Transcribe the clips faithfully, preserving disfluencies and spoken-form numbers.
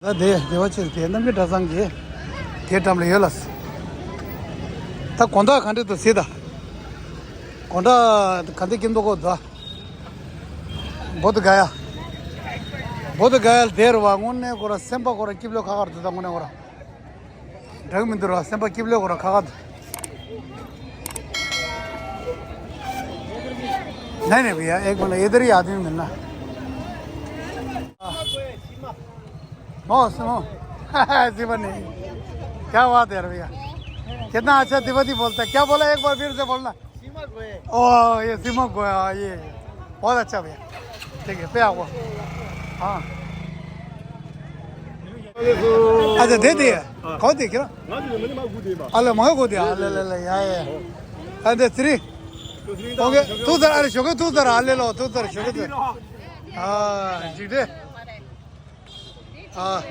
ད་དེ་བདེ་བ་ཆེ་དེ་རྣམ་རྒྱལ་གྲྭ་ཚང་གི་དེའི་འགྲམ་ལ་ཡོད་ལ། ད་དགོང་དག་ག་འདྲ་འདུག་གཟིགས་དང་། དགོང་དག་ག་འདྲ་སྐྱིད་མདོག་ཁ་པོ་འདུག་བོ་དྷ་ག་ཡ། བོ་དྷ་ག་ཡ་ལ་བསྡད་རེད་བ། དངོས་གནས་ཁོ་ར་སེམས་པ་ཁོ་ར་སྐྱིད་པོ་ཁ་ཁ་རེད་འདུག་ད་དངོས་གནས་ཁོ་ར། འདྲ་གི་མི་འདུག་ར། སེམས་པ་སྐྱིད་པོ་ཁོ་ར་ཁ་ཁ་འདུག नहीं नहीं भैया, एक मिनट, इधर ही आदमी मिलना। ओ सुनो। जीवन नहीं। क्या बात है यार भैया। कितना अच्छा तिब्बती बोलता है। क्या बोला, एक बार फिर से बोलना। ओ, ये सीमा गोया, ये बहुत अच्छा भैया। ठीक है, पे आओ। हाँ। अच्छा, दे दिए। कौन देख रहा? अरे, मैं को दिया। अरे, ले, ले, ले, या, या। अरे, थ्री। ओके, तू जरा, अरे, शुक्र, तू जरा, ले लो, तू जरा, शुक्र, तू। हाँ, ठीक है। ཨ།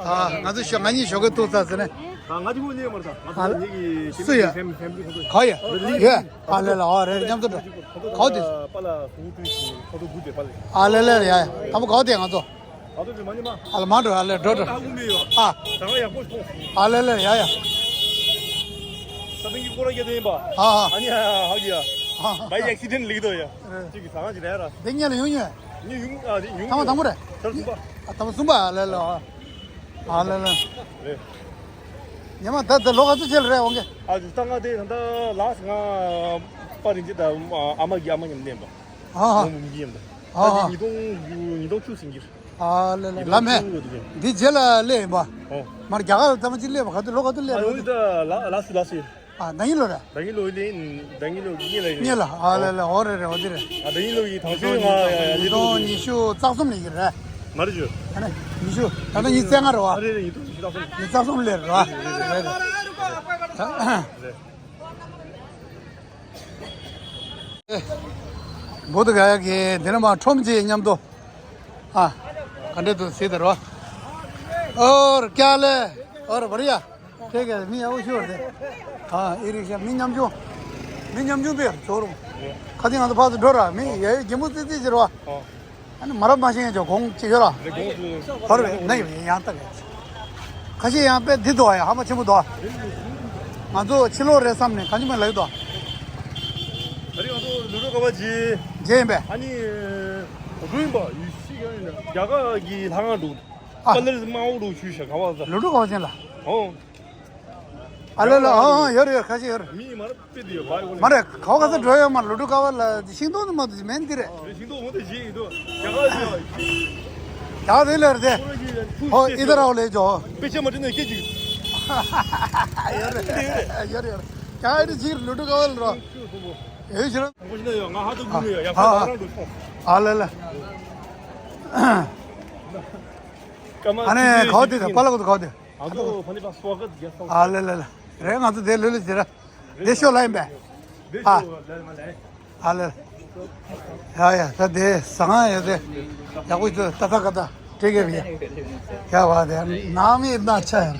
ཨ། ང་ཚོ་ཞོ་ང་གཉིས་ཞོགས་ཀས་ཐུག་ཚར་ཟེར་ནས། ང་ཚོ་ངོ་ཉེ་མར་ད་ང་ཚོ་ཨ་ལ། ཉེ་གི་སུ་ཡ། ཕེམ་ཕེམ་ལི་ཁོ་ཚོ། ག་ཡ། ཡ། ཨ་ལེ་ལ་ཨ་རེ་མཉམ་དུ་འགྲོ། ག་དེ། པ་ལ་སུ་ཏུ་ཤི་ཁོ་ཚོ་དགུ་དེ་པ་ལེ། ཨ་ལེ་ལེ་ཡ་ཡ། དང་པོ་ག་དེ་ང་ཚོ། ང་ཚོ་མ་ཉེ་མ། ཨ་ལ་མ་འགྲོ་ཨ་ལེ་འགྲོ་འགྲོ། ཨ་ཧུ་མི་ཡོ། ཨ། ད་ང་ཡག་པོ་ཐོང་། ཨ་ལེ་ལེ་ཡ་ཡ། ས་ཏིང་གི་སྐོར་ར་རྒྱ་དེ་ཡིན་པ། ཨ་ཧ། ཨ་ནི་ཧ་ཧ་གི་ཡ། ཨ་ཧ། བའི་ཨེག་སི་ཌེན་ལིག་དོ་ཡ། ཨ། ཅིག་གི་ས་ང་ཅི་རེད་ར། དེ་ཉལ་ཡོང་ཡོད། ཉི་ཡུང་ཨ་ཉི་ཡུང་ཐ་མ་དང་པོ་རེད། ཐར་གསུམ་པ། ཨ་ཐ་མ་གསུམ་པ་ཨ་ལེ་ལ་ཨ། ཨ་ལེ་ལ། རེད། ཉི་མ་ད་ད་ལོ་ག་ཚོད་ཆེ་ལ་རེད་འོང་གི། ཨ་ད་ང་དེ་ད་ལ་ང་པ་རིན་ཅི་ད་ཨ་མ་གི་ཨ་མ་མཉམ་ལེན་པ། ཨ་ཧ། མོ་མོ་མི་ཡིན་པ། ཨ་ད་ཧ། ཉིས་སྟོང་ཉིས་སྟོང་བཅུ་ཟིན་གྱི། ཨ་ལེ་ལེ་ལ་མེ། འདི་རྗེས་ལ་སླེབས་ཡིན་པ། ཨོ། མར་རྒྱ་གར་ལ་ཐ་མ་ཅིག་སླེབས་པ་ག་དུས་ལོ་ག་དུས་སླེབས་ཨ་ཡོང་གི་ད་ལ་ལ་སུ་ལ་སུ། ཨ། ཟླ་ཉིན་ལོ་རེད། ཟླ་ཉིན་ལོ་ལེན། ཟླ་ཉིན་ལོ་གཉིས་ལ་ཡིན། གཉིས་ལ། ཨ་ལེ་ལེ། འོ་རེད་རེད། འོ་དེ་རེད། ཨ། ཟླ་ཉིན་ལོ་ཡི་དང་ཤོས་ང་ལེ་ཉིས་སྟོང་ཉི་ཤུ་རྩ་གསུམ་ལ་ཡིན་རེད། མ་རེད་ཇུ། ཨ་ནི་ཉི་ཤུ། ད་ལྟ་ཉི་ཤུ་རྩ་ལྔ་རེད་བ། ཨ་རེད་རེད། ཉིས་སྟོང་ཉི་ཤུ་རྩ་གསུམ། ཉི་ཤུ་རྩ་གསུམ་ལ་རེད་བ། རེད་རེད། བོ་དྷ་ག་ཡ་གི་འདི་ནས་མར་ཁྲོམ་གཅིག་མཉམ་དུ། ཨ། ག་འདྲ་འདུག་གཟིགས་དང་རོ། ཨོ་ར་ཀྱ་ལེ། ཨོ་ར་བ་རི་ཡ། ཁྱེད་ཀྱིས་མི་ཡག་པོ་ཤོར་ཏེ། ཨ། ཨི་རིག་ཤ་མི་ཉམ་ཆུང་། མི་ཉམ་ཆུང་པས་ཇོ་རུ། ཁ་ཅིག་ང་ཚོ་ཕར་ཚུར་འགྲོ་ར་མི་ཡ་ཡོད་རྒན་པོ་ཙི་ཙི་ཅིག་རེད་བ། ཨ་ནི་མ་རབས་མ་ཤེས་ཀྱང་གོང་ཅིག་ཡོད་ར། ཧོར་བས་ན་ཡོད་ཡང་ལྟ་གི། ཁ་ཤས་ཡང་དཔེ་འདི་འདུག་ཡ་ཧ་མ་ཆེན་པོ་འདུག་ང་ཚོ་ཕྱི་ལོགས་རེད་བསམ་ནས་གང་ཅི་མ་ལབ་འདུག་ཨ་རི་ང་ཚོ་ལུ་ཀྲུ་ཀ་བ་ཇི། ཇི་ཡིན་པས། ཨ་ནི། རུ་ཡིན་པ་ཡུལ་ཤི་ཡང་ཡིན་ན་རྒྱ་གར་གྱི་ལྷ་ཁང་འདུག་ཨ། པ་ལར་མང་པོ་འདུག་ཆུ་ཤ་ག་བ་ས། ལུ་ཀྲུ་ཀ་བ་ཅན་ལ། ཨོ། ཨ་ལེ་ལ། ཨ་ཨ་ཡོད་རེད་ཡོད། ཁ་ཤས་ཡོད་རེད། མི་མ་རབས་དཔེ་དེ་ཡོད་བ་ཡོད། མ་རེད། ག་བ་ག་ས་འགྲོ་ཡོད་མ། ལུ་ཀྲུ་ཀ་བ་ལ་ཤིང་སྡོང་དུ་མ་དུ་མེན་དེ་རེད། རེད། ཤིང་སྡོང་འོ་དེ་བཞི་ཡིན་འདུག་རྒྱ་གར་ཞིག་ཡོད། རྒྱ་གར་དེ་ལ་རེད་དེ། ཁོ་ར་གི་ཨོ་ཨི་དར་ཨའོ་ལེ་ཇོ། དཔེ་ཆ་མ་བྲིས་ན་སྐད་ཅིག་ཡོད་རེད་ཡོད་རེད་ཡོད་རེད། རྒྱ་གར་དེ་ཅིག་ལུ་ཀྲུ་ཀ་བ་ལ་རོ། ཨེ་ཤི་ར། ཁོ་ཞིག་ན་ཡོད། ང་ཧ་ཏུ་གུ་ནི་ཡོད། ཡ་ཧ་ཧ། ཨ་ལེ་ལེ། ཀ་མ་ཨ་ནི་ཁའོ་དེ་དང་པ་ལ་གོ་དེ་ཁའོ་དེ། ང་ཚོ་ཕ་ནི་པ་སོ་ག་རྒྱལ་ས། ཨ་ལེ་ལེ་ལེ། རེད། ང་ཚོ་དེ་ལོས་ལོས་ཟེར་ར། དེ་ཤོ་ལ་ཡིན་པས། ཨ། ཨ་ལེ། ཡ་ཡ། ད་དེ་ཟ་ཁང་ཡོད་དེ། ཡག་པོ་ཞིག་ཏ་ཏ་ཀ་ཏ། ཁྲིད་གེ་བི་ཡ། ཡ་བ་དེ་ནང་མི་ན་ཆ་ཡ།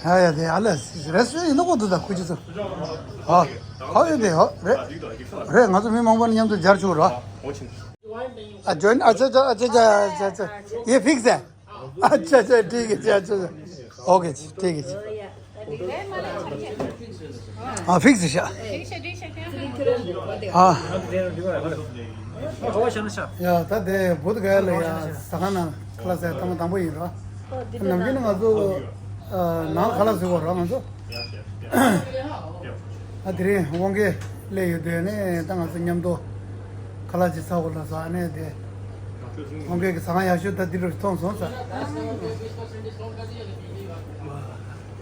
ཡ་ཡ། དེ་ཨ་ལེ་རེ་སུ་ཡིན་ནོ་གོ་དུ་ད་ཁུ་ཅི་ཚོ། ཨ། ཧོ་ཡོད་དེ་ཧོ་རེད། རེད། ང་ཚོ་མི་མང་པོ་ནི་མཉམ་དུ་སྦྱར་ཆོག་ར། ཨ་ཇོན། ཨ་ཅོ་ཅོ་ཨ་ཅོ་ཅོ་ཨ་ཅོ་ཅོ། ཡེ་ཕིག་སེ། ཨ་ཅོ་ཅོ། ཐིག་གི་ཅོ་ཅོ། ཨོ་ཁེ་ཐིག་གི་ཅོ། ཨ་ཕིག་སེ་ཤ། ཨ། ཡ་ད་དེ་བོད་ག་ལ་ཡ་ཟ་ཁང་ནང་ཁ་ལག་ཟ་ཡ་ཐེངས་མ་དང་པོ་ཡིན་ར། ནམ་རྒྱུན་ནི་ང་ཚོ་ནང་ཁ་ལག་ཟ་གོ་ར་ང་ཚོ། ཨ་དེ་རིང་དབང་གིས་སླེབས་ཡོད་དུས་ནས་ད་ང་ཚོ་མཉམ་དུ་ཁ་ལག་ཅིག་ཟ་དགོས་ལབ་སོང་། ཨ་ནི་དེ་དབང་གིས་ཟ་ཁང་ཡག་ཤོས་ད་འདི་འདྲ་མཐོང་སོང་ཟེར།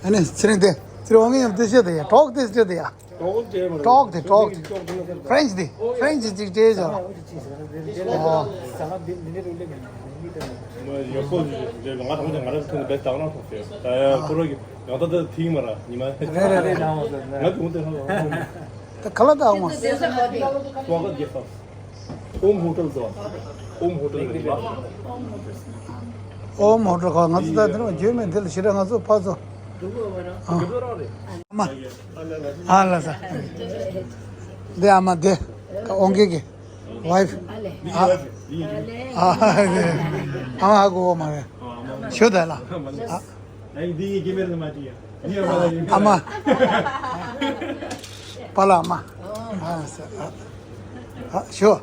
ཨ་ནི་ཚེ་རིང་དེ་ཚེ་རིང་དབང་གིས་ཡང་དེ་བཤད་དེ་ཡ་གྲོགས་དེ་བཤད་དེ་ཡ། གྲོགས་དེ་གྲོགས་དེ་ཧྥ་རན་སི་དེ་ཧྥ་རན་སི་ཅིག་སྤྲད་བྱ། ཨོ། ཡག་པོ་ང་དང་ང་རང་ཐུག་ནས་བེད་སྟག་རང་ཐོག་ཟེར། ད་ཡ་ཁོ་ར་གི་ཡང་ད་ད་ཐིག་མ་ར་ཉི་མ། རེད་རེད་རེད། ང་དུང་དེ་ཧ་ལ། ད་ཁ་ལག་ད་འོང་མ། ཨོམ་ཧོ་ཊལ་ཟེར་བ། ཨོམ་ཧོ་ཊལ་ཟེར་བ། ཨོམ་ཧོ་ཊལ་ཁ་ང་ཚོ་ད་དེ་རིང་བརྗོད་མེད་འདི་ལ་ཞེ་དྲག་ང་ཚོ་ཕར་ཚུར། ཨ་མ། ཨ་ལ་ས། འདི་ཨ་མ་འདི། ཨོང་ཀེ་གི་ཝའི་ཕི། ཨ། ཨ་ཨ་མ་ཨ་གོ་མ་རེད། ཞོ་ད་ལ། ཨ་ཨ་མ། པ་ལ་ཨ་མ། ཨ་ཨ་ཞོ།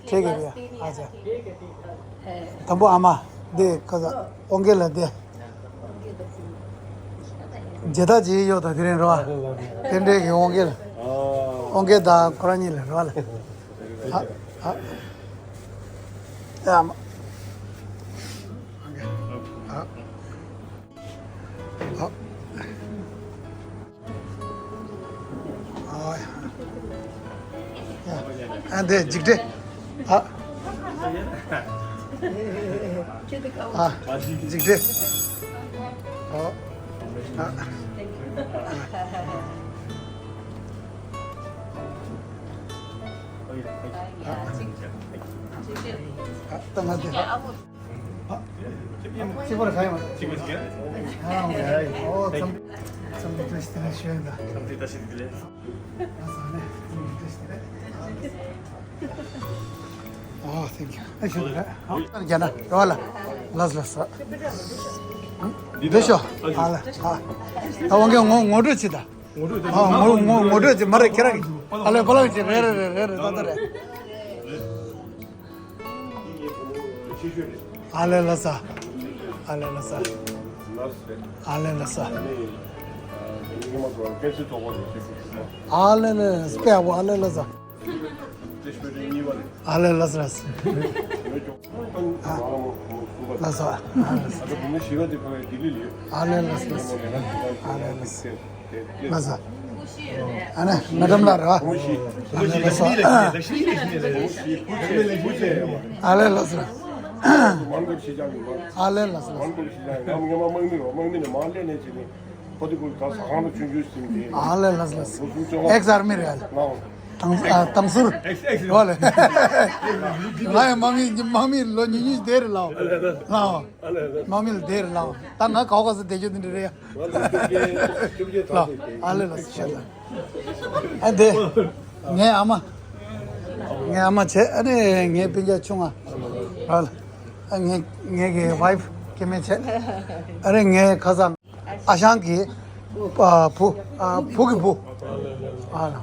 ཁྱེད་ཀྱི་རེད་ཨ་ཅག་དང་པོ་ཨ་མ། འདི་ཁ་ས་ཨོང་སྐད་ལ་འདི། མཇལ་དར་ཅིག་གཡོག་དང་དེ་རིང་རེད་བ། རྟེན་འབྲེལ་གྱི་ཨོང་སྐད་ལ། ཨོང་སྐད་དང་ཁོ་རང་གཉིས་ལ་རེད་བ་ལ། ཨ་ཨ་ཨ་མ། ཨ་ཨ། ཨ་འདི་འཇིགས་བྲལ། ཨ་ཨ་འཇིགས་བྲལ། ཨ་ཨ་ཨ་ད་ང་འདི། གཅིག་པར་ག་ཡོང་། གཅིག་པར་གཅིག་ཨ་ཨོ་ཚང་ཚང་མ་བཀྲ་ཤིས་བདེ་ལེགས་ཞུ་ཡ་ཡིན་ད། ཚང་མ་བཀྲ་ཤིས་བདེ་ལེགས། ཨ་ས་ནས་ཚང་མ་བཀྲ་ཤིས་བདེ་ལེགས། ཨོ་ཐེང་ཀྱུ། ཨ་ཞུ་ད་ར་ཨོ་རྒྱ་ན་རོ་ལ་ལགས་ལགས་ས། འདི་ཤོ་ཨ་ལ་ཨ་ད་འོང་གི་ངོ་ངོ་སྤྲོད་བྱེད་ད། ཨ་ངོ་ངོ་ངོ་སྤྲོད་བྱེད་མ་རེད་ཁྱེད་རང་གི་ཨ་ལས་པ་ལགས་ཀྱི་རེད་རེད་རེད་རེད་ད་ད་རེད། ཨ་ལེ་ལ་ས། ཨ་ལེ་ལ་ས། ཨ་ལེ་ལ་ས། ཨ་ལེ་ལ་ས། ཨ་ལེ་ལ་ས། ཨ་ལེ་ལ་ས། ལ་ས། ཨ་ལེ་ལ་ས། ཨ་ལེ་ལ་ས། ལ་ས། ཨ་ནི་ང་འགྲམ་ལ་ར། ཨ་ནི་ལ་ས། ཨ་ལེ་ལ་ས། ཨ་ལེ་ལ་ས། ཨ་ལེ་ལ་ས། ཨེགས་ཨར་མི་རེད། དང་ཨ་དང་ཟུར། ཨོ་ལེ། ང་ཡང་དམག་མི་དམག་མི་ལོ་ཉི་ཤུ་དེ་རེད་ལའོ། ལའོ། དམག་མི་ལ་དེ་རེད་ལའོ། ད་ང་གའོ་ག་ས་བསྡད་རྒྱུ་དེ་འདྲ་རེད་ཡ། ལའོ། ཨ་ལེ་ལ་ས་ཤ་ལ། ཨ་དེ། ངའི་ཨ་མ། ངའི་ཨ་མ་བྱས་ཨ་ནི་ངའི་སྤུན་ཀྱག་ཆུང་ང་། ར་ལ། ཨ་ངའི་ངའི་གི་ཝའིཕ་སྐྱེ་དམན་བྱས། ཨ་ནི་ངའི་ཁ་སང་། ཨ་ཞང་གི་ཨ་བུ། ཨ་བུ་གི་བུ། ཨ་ལ།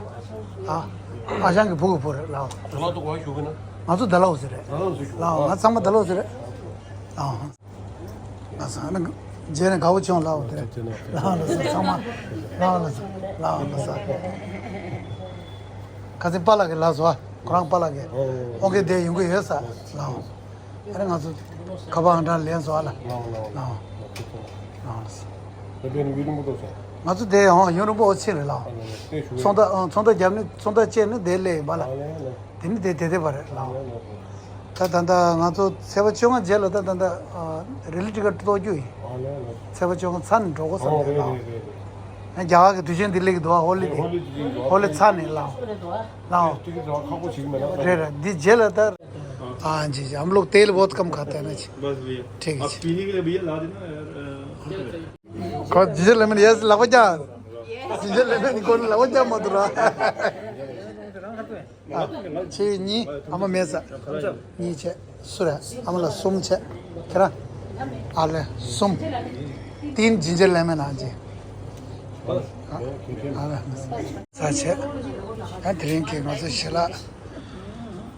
ཨ་ཨ་ཞང་གི་བུ་གི་བུ་རེད་ལའོ། ད་ལ་ཏུ་ག་བཞུགས་ཀྱི་ན། ང་ཚོ་ཌལ་ཧོ་སི་རེད། ཌལ་ཧོ་སི་བཞུགས། ལའོ། ང་ཚང་མ་ཌལ་ཧོ་སི་རེད། ལའོ། ང་ཚང་ནི་རྗེས་ནས་དགའ་བོ་བྱུང་ལའོ་དེ་རེད། ལའོ་ལ་ས་ཚང་མ། ལའོ་ལ་ས་ཚང་མ། ལའོ་ལ་ས། ལའོ་ལ་ས། ཁ་སང་པཱ་ལགས་ཀྱི་ལགས་སོ། ཁོ་རང་པཱ་ལགས་ཀྱི་ཨོ་ཨོ་ཀེ་དེ་ཡོང་གི་ཡོད་ས་ལའོ། ཨ་རེ་ང་ཚོ་ཁ་པར་ཨང་གྲངས་ལེན་སོང་ཨ་ལ། ལའོ་ལའོ། ལའོ་ལའོ་ལ་ས། ད་དཔེ་ནི་ཡུལ་ལུང་པོ་ཏོ་སོང་། ང་ཚོ་དེ་ཧོ་ཡུན་རིང་པོ་ཕྱིན་རེད་ལའོ། ཨ་ལ་ལ་དེ་ཞུ་ཚོང་རྟགས་ཨང་ཚོང་རྟགས་བརྒྱབ་ནས་ཚོང་རྟགས་བཅད་ནས་དེ་སླེབས་ཡིན་པ་ལ། ཨ་ལ་ལ། དེ་ནི་དེ་དེ་དེ་བ་རེད་ལའོ། ཨ་ལ་ལ། ད་ད་ལྟ་ང་ཚོ་ཚེས་པ་བཅོ་ལྔ་རྗེས་ལ་ད་ད་ལྟ་རི་ལི་ཊི་ཀཊ་གཏོང་རྒྱུ་ཡིན། ཨ་ལ་ལ། ཚེས་པ་བཅོ་ལྔ་ཚར་ནས་འགྲོ་དགོས་བསམ་ཨོ་རེད་རེད་ལའོ། རེད་རེད། རྒྱ་གར་གྱི་དུས་ཆེན་འདི་སླེབས་ཀྱི་འདུག་ཧོ་ལི་དེ། ཧོ་ལི་དེ་ཡིན་འདུག་ཧོ་ལི་ཚར་ནས་ལའོ། ལའོ། ཏིག་ཏིག་ཁག་པོ་བྱེད་ཀྱི་མེད་ན། རེད་རེད། འདི་རྗེས་ལ་ད། हाँ जी जी, हम लोग तेल बहुत कम खाते हैं ना जी। बस भैया। ठीक है आप जी। पीने के लिए भैया ला देना यार। अ, ཁོ་ཇི་ཇེ་ལེ་མོན་ཡེ་སི་ལག་པ་རྒྱག་ཇི་ཇེ་ལེ་མོན་ཁོ་ལག་པ་རྒྱག་མ་ཐུབ་ར། ཨ་ཁྱེད་གཉིས་ཨ་མ་མེད་ས། གཉིས་བྱས་སུ་རེད། ཨ་མ་ལ་གསུམ་བྱས། ཁྱེད་རང་ཨ་ལེ་གསུམ། ཏིན་ཇི་ཇེ་ལེ་མོན་ཨ་ཇེ། ཨ་ལེ་ས་བྱས། ཨ་དེ་རིང་གི་ང་ཚོ་ཞལ་ལག་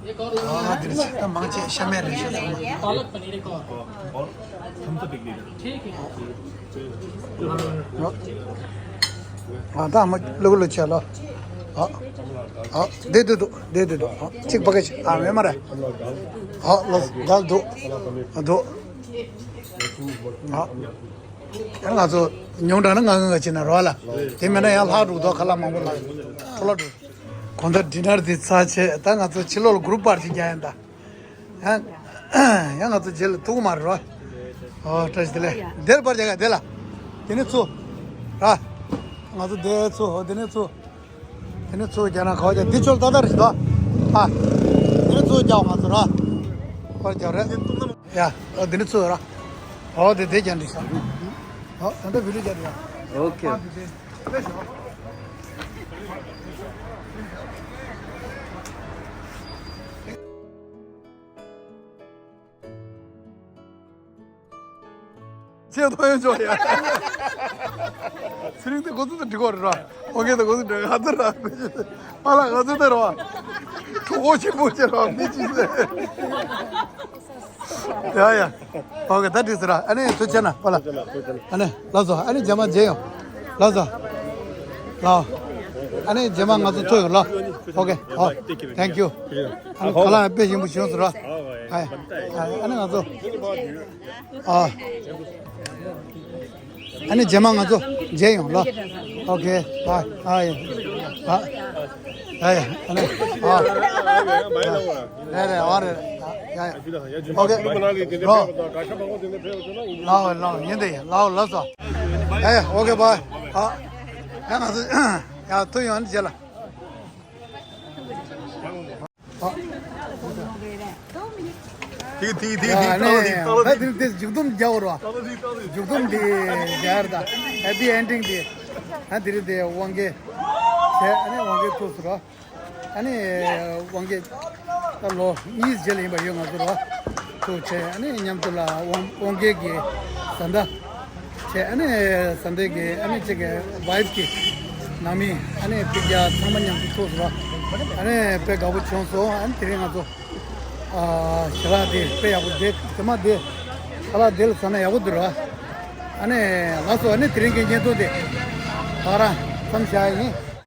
ཨ་འདིར་ཆེ་ད་མང་ཆེ་ཤ་མེད་རེད་ཤ་ཚང་མ། पालक पनीर एक और। और थम्स अप एक लीटर। ठीक है। ཨ་ད་མ་ལུག་ལུག་ཆེ་ལོ། ཨ་ཨ་དེ་དུ་དུ་དེ་དུ་དུ་ཨ་གཅིག་པ་ག་ཆེ་ཨ་མེ་མ་རེད། ཨ་ལོ་དལ་དུ་ཨ་དུ་ཨ། ང་ཚོ་ཉུང་དྲགས་ན་ང་ང་ང་ཆེ་ན་རོ་ལ། དེ་མེད་ན་ཡང་ལྷག་འགྲོ་དོ་ཁ་ལག་མང་པོ་ལ་འཕྲོ་བརླག་འགྲོ། གོང་ད་ཌི་ནར་དེ་ཚར་བྱས་ད་ང་ཚོ་ཕྱི་ལོགས་ལ་གུ་རུབ་པར་ཅིག་རྒྱག་ཡིན་ད། ཡང་ཡང་ང་ཚོ་རྗེས་ལ་ཐུག་མ་རེད་རོ། ཨོ་བཀྲ་ཤིས་བདེ་ལེགས་དེར་པར་རྒྱག་ག་དེ་ལ། དེ་ནས་ཚུར་ར། ང་ཚོ་དེ་ཚུར་ཨོ་དེ་ནས་ཚུར། དེ་ནས་ཚུར་རྒྱག་ན་ག་བ་རྒྱག་འདི་ཆོལ་ཏག་ཏག་རེད་ཤི་ད། ཨ། དེ་ནས་ཚུར་རྒྱག་ང་ཚོ་ར། པར་རྒྱག་རེད། ཡ་ཨོ་དེ་ནས་ཚུར་ར། ཨོ་དེ་དེ་རྒྱག་འདི་ཤ། ཨོ་ད་ལྟ་བི་ཌིའོ་རྒྱག་རེད་ཡ། ཨོ་ཁེ། ཨོ་དེ་དེ། དེ་ཤོ། ཁྱེད་ཐོ་ཡོད་ཆོག་ཡ། ཚེ་རིང་དེ་གོ་ཚོད་དུ་འགྲིག་གོ་རེད་ར། ཨོ་ཁེ་དེ་གོ་ཚོད་འགྲིག་ང་ཚོ་ར། ཨ་ལ་ང་ཚོ་དེ་ར། གྲོགས་པོ་ཆེན་པོ་ཆེ་ར་མི་ཅི་ཟེར། ཡ་ཡ། ཨོ་ཁེ་ད་འགྲིག་ཟེར་ར། ཨ་ནི་ཐུགས་རྗེ་ཆེ་ན་པ་ལ། ཨ་ནི་ལགས་སོ། ཨ་ནི་རྗེས་མ་མཇལ་ཡོང་། ལགས་སོ། ལགས། ཨ་ནི་རྗེས་མ་ང་ཚོ་ཐུག་ཡོང་ལ། ཨོ་ཁེ། ཨོ། Thank you། ཨ་ནི་ཁ་ལག་དཔེ་ཞིམ་པོ་བྱུང་སོང་ར། ཨ་ཨ་ནི་ང་ཚོ། ཨ། ཨ་ནི་རྗེས་མ་ང་ཚོ་མཇལ་ཡོང་ལ། ཨོ་ཁེ། བཱའི། ཨ་ཡེ། ཨ། ཨ་ཡེ། ཨ་ནི། ཨ། རེད་རེད། ཨ་རེད། ཡ་ཡ། ཨོ་ཁེ། ལོ། ལའོ་ལའོ་ཡིན་དེ་ཡིན། ལའོ་ལ་སོ། ཨ་ཡེ། ཨོ་ཁེ། བཱའི། ཨ། ཡ་ང་ཚོ་ཡ་ཐུག་ཡོང་། ཨ་ནི་མཇལ་ལ། ཨ། ཐིག་ཐིག་ཐིག་ཐིག་ཨ་ནི། ཏག་ཏག་ཏག་ཏག་ད་དེ་དེ་མཇུག་སྡོམ་རྒྱག་དགོས་རེད་བ། ཏག་ཏག་ཏག་ཏག་མཇུག་སྡོམ་དེ་རྒྱག་ཡ་རེད་ད། Happy ending་དེ། ཨ་དེ་རིང་དེ་དབང་གིས་བྱས། ཨ་ནི་དབང་གིས་ཐུག་སོང་ར། ཨ་ནི་དབང་གིས་ད་ལོ་གཉིས་རྗེས་ལ་ཡིན་པ་ཡོད་ང་ཚོ་ར། ཐུག་བྱས། ཨ་ནི་མཉམ་དུ་ལ་དབང་དབང་གིས་ཀྱི་བཟའ་ཟླ་བྱས། ཨ་ནི་བཟའ་ཟླ་གི་ཨ་ནི་གཅིག་གི་ཝའིཕ་གི་ནང་མི་ཨ་ནི་ཕི་རྒྱ་ཚང་མ་མཉམ་དུ་ཐུག་སོང་ར། ཨ་ནི་དཔེ་དགའ་པོ་བྱུང་སོང་། ཨ་ནི་དེ་རིང་ང་ཚོ་ཨ་ཞལ་ལག་དེ་དཔེ་ཡག་པོ་དེ་དེ་མ་དེ་ཞལ་ལག་དེ་ལ་ཟ་ན་ཡག་པོ་འདུག་ར། ཨ་ནི་ལགས་སོ། ཨ་ནི་དེ་རིང་གི་བརྙན་ཐུང་དེ་ད་ག་རང་མཚམས་བཞག་ཡིན།